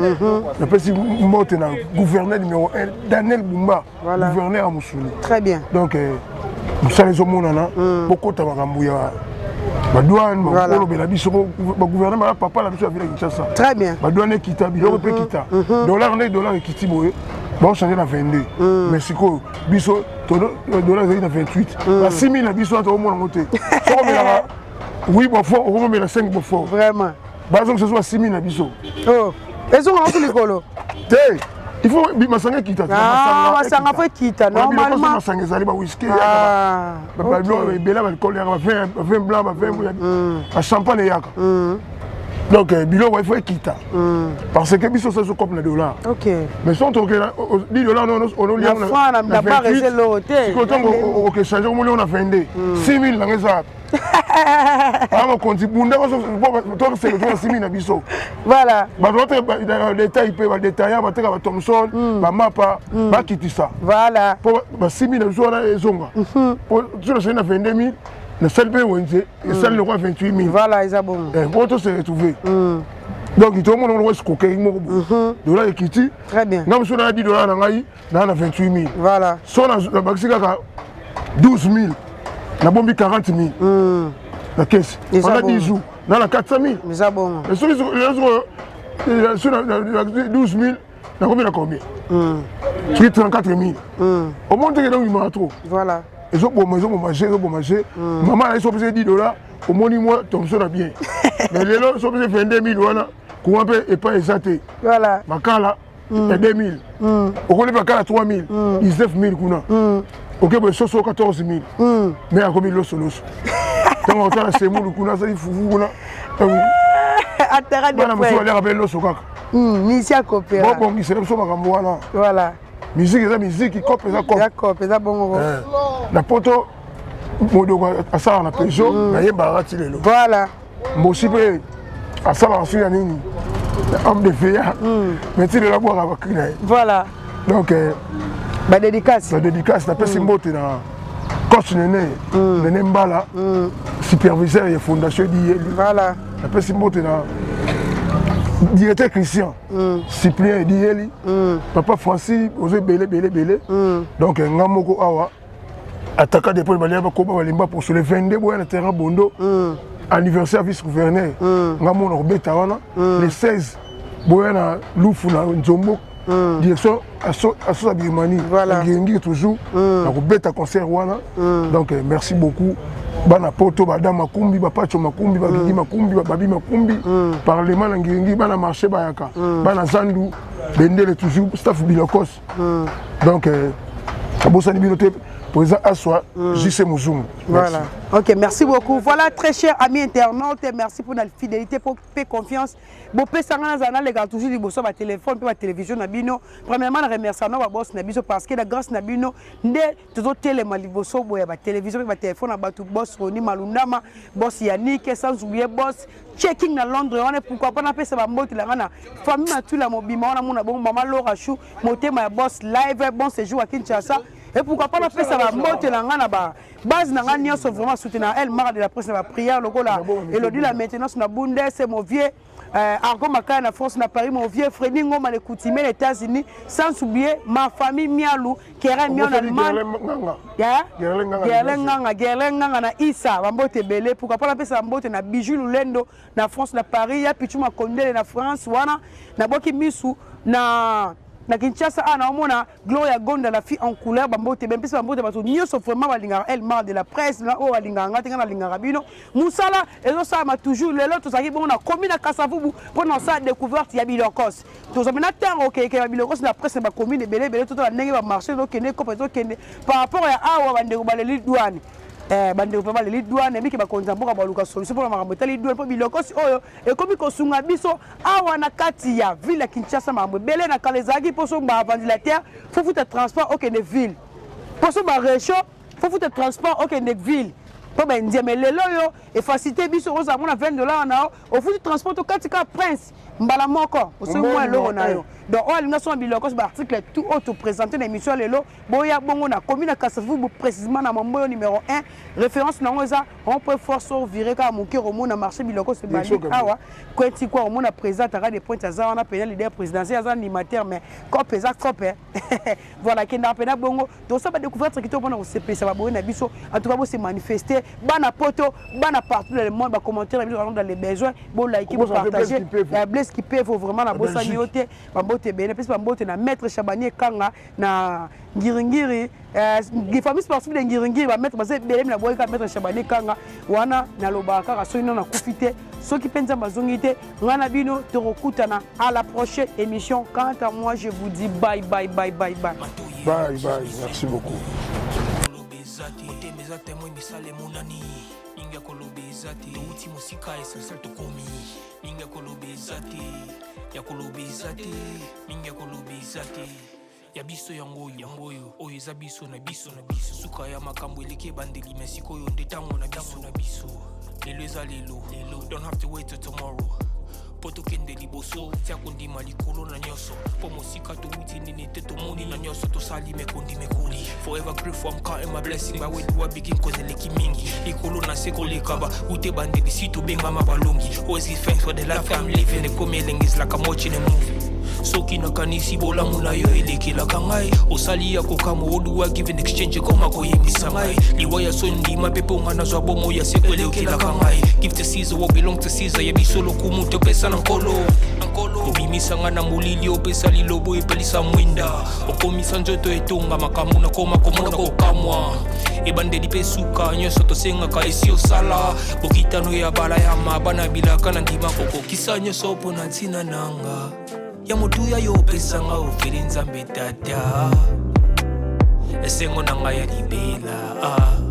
Napesi mbote na gouverneur numéro 1 Daniel Bumba, gouverneur ya mosuni. Très bien. Donc mosala ezomonana, bokota makambo ya badouane, olobela biso bagouverneur baya papa na biso ya ville ya Kinshasa. Très bien. Badouane ekita, biloko mpe ekita, dollar nde dollar ekiti boye, baochange na 22, mais sikoyo biso dollar ezali na 28, ba 6000 na biso wana tokomona yango te. Soko omelaka 8 beaufort, okomomela 5 beaufort. Vraiment. Bazongisa so ba 6000 na biso. Oh. Ezonga ngo likolo. Te. Il faut masanga ekita. Masanga faut ekita normalement. Masanga ezali ba whisky eyaka. Ba biloko ebele ba alcool eyaka, ba vin blanc, ba vin, ba champagne eyaka. Donc biloko il faut ekita. Parce que biso ça cope na dollar. OK. Mais son toke 10 dollars non on lia na na bar ezelo te. Sikoyo ntango okechange omoni on a 22. 6000 nanga eza. Ah mokonzi bunda tosele toza 6000 na biso. Voilà. Bato bateka détail mpe badétaillant bateka ba Thomson, bamapa, bakitisa. Voilà. Mpo ba 6000 na biso wana ezonga. Po so nasali na 22000, nasali mpe wenze esali lokwa 28000. Voilà, eza bongo. Mpo to se retrouver. Donc tomona ngo escroquerie moko boye. Dollar ekiti. Très bien. Nga mosusu na 10 dollars na ngai naa na 28000. Voilà. So nabakisi kaka 12000, nabombi 40000 na kesi pendant 10 jours, naa na 400000. Eza bongo. Soki so na 12000, nakomi na combien? Soki 34000, omoni teke donc imaka trop. Voilà. Ezoboma, ezoboma je, ezoboma je. Mama na ye so opesi 10 dollars, omoni mwa Thomson na bien, mais lelo so opesi 22000 wana, courant mpe epai eza te. Voilà. Makala ya 2000, okoli makala 3000, 19000 kuna, oke boye soso 14000, mais akomi losoloso ntango otala semulu kuna, asali fufu kuna. Atara. Bana mosusu baliaka mpe loso kaka. Misi akopera. Bobongisela biso makambo wana. Voilà. Musique eza musique, cope eza cope. Eza cope, eza bongo. Na poto modoko asalaka na Peugeot, nayembaka ti lelo. Voilà. Mbosi mpe asalaka soki ya nini, homme de veillard, mais ti lelo abwaka bacri na ye. Voilà. Donc badédicace. Badédicace, napesi mbote na coach Nene, Nene Mbala, superviseur ya fondation Ediyeli. Voilà. Napesi mbote na directeur Christian Cyprien Ediyeli, papa Francis, ozo ebele ebele ebele. Donc nga moko awa ataka depuis balia bakoba balemba poso le 22, boya na terrain Bondo, anniversaire vice gouverneur, nga mona kobeta wana. Le 16, boya na Lufu na Nzombo, direction aso ya Birmanie, Ngiri toujours na kobeta concert wana. Donc merci beaucoup bana poto, badam Makumbi, bapacho Makumbi, bagigi Makumbi, bababi Makumbi, parlement na Ngiringi, bana marché bayaka, bana zandu bendele, toujours staff Bilokos. Donc abosani bino te, président Aswa JC Muzungu. Voilà. Ok, merci beaucoup. Voilà, très chers amis internautes, merci pour la fidélité, pour la confiance. Bopesanga nazala naleka toujours liboso ya batelefone mpe batelevizio na bino. Premièrement, na remercie no baboss na biso, parce que na grâce na bino nde tozotelema liboso boye ya batelevizio mpe batelefone na bato. Boss Roni Malundama, boss Yannick, sans oublier boss Checking na Londres wana. Pourquoi pas napesa bambote na nga na famille Matula mobima wana, mona bongo mama Laura Chou, motema ya boss live, bon séjour à Kinshasa. Et pourquoi pas napesa bambote na nga na ba base na nga nyonso vraiment soutenir El Mara de la presse na baprière, lokola Elodie la maintenance na Bundes, mon vieux Argo Makaya na France na Paris, mon vieux Freddy Ngoma le coutumier les États-Unis, sans oublier ma famille Mialou Keren Mion Allemagne, Gerlin Nganga, Gerlin Nganga na Issa, bambote ebele. Pourquoi pas napesa bambote na Bijou Lulendo na France na Paris, ya Pichu Makondele na France wana, naboki misu na Kinshasa a naomona Gloria Gonda, la fille en couleur, bambote ebele. Mpesa bambote bato nyonso vraiment balingaka El Mara de la presse na oyo balingaka nga te, nga nalingaka bino. Mosala ezosalama toujours. Lelo tozalaki bongo na komi na Kasavubu mpona kosala découverte ya bilokos. Tozwa na ntango okeke ya bilokos na presse na bacommune ebele ebele, totala ndenge bamarché ezokende, kopa ezokende par rapport ya awa. Bandeko baleli douane, bandeko mpe baleli douane miki. Bakonzi ya mboka baluka solution mpona makambo etali douane, mpo bilokosi oyo ekomi kosunga biso awa na kati ya ville ya Kinshasa. Makambo ebele na kala ezalaki mposo ba ventilateur, faut futa transport okende ville, mposo baréchaud, faut futa transport okende ville mpo baindien. Mais lelo oyo efacilité biso, ozala mona 20 dollar na yo, ofuti transport, tokati kaka prince mbala moko, osoki mwa eloko na yo. Donc oyo alingi asomba biloko, baarticle tout oyo toprésente na émission ya lelo, boya bongo na commune ya Kasavubu, précisément na Mamboyo numéro 1. Référence nango eza rond-point Force, ovire kaka moke, omona marché biloko sebandi awa kweti kwa, omona président Taka de Pointe aza wana pena, leader présidentiel, aza animateur, mais cope eza cope. Voilà, kendaka mpena bongo, tosala badécouverte kitoko mpona kosepelisa baboye na biso. En tout cas, bose manifester, bana poto, bana partout dans le monde, bacommentaire na biso dans les besoins, bolike, bopartage. Blaise Kipevo, vraiment nabosani yo te. Bambote ebele, napesi bambote na maître Chabani Ekanga na Ngiringiri, famille sportive de Ngiringiri. Bamaître baza ebele, na boyika maître Chabani Ekanga wana. Nalobaka kaka, soki nano nakufi te, soki mpe Nzambe azongi te, ngai na bino tokokutana à la prochaine émission. Quant à moi, je vous dis bye bye bye bye bye. Bye bye, merci beaucoup. Motema eza témoin, misala emonani. Mingi ya koloba eza te, touti mosika, essentiel tokomi. Mingi ya koloba eza te, ya koloba eza te, mingi ya koloba eza te. Ya biso yango oyo, yango oyo, oyo eza biso na biso na biso. Suka ya makambo eleki ebandeli, me sikoyo nde ntango na biso na biso. Lelo eza lelo lelo, don't have to wait till tomorrow mpo tokende liboso. Tia kondima likolo na nyonso, mpo mosika towuti nini te, tomoni na nyonso tosali mekondi mekoli. Forever grateful, I'm counting my blessing. By where do I begin? Cause eleki mingi, likolo na se koleka ba ute bandeli, si tobengama balongi. Always give thanks for the life I'm living. Ekomi elengi, is like I'm watching a movie. Soki nakanisi bolamu na yo elekelaka ngai, osali ya kokamwa. Oduwa give in exchange, ekoma koyembisa ngai liwa ya soni. Ndima mpe mpo nga nazwa bomo ya seko, elekelaka ngai. Give to Caesar what belong to Caesar. Ya biso lokumu topesa na Nkolo. Obimisa nga na molili, opesa lilobo, epelisa mwinda, okomisa nzoto etonga makambo. Nakoma komona kokamwa, ebandeli mpe suka, nyonso tosengaka esi osala. Bokitano ya bala ya mabana bilaka na ndima kokokisa nyonso mpo na ntina nanga ya motuya. Yo opesanga ofeli, Nzambe Tata, esengo na ngai ya libela, ah.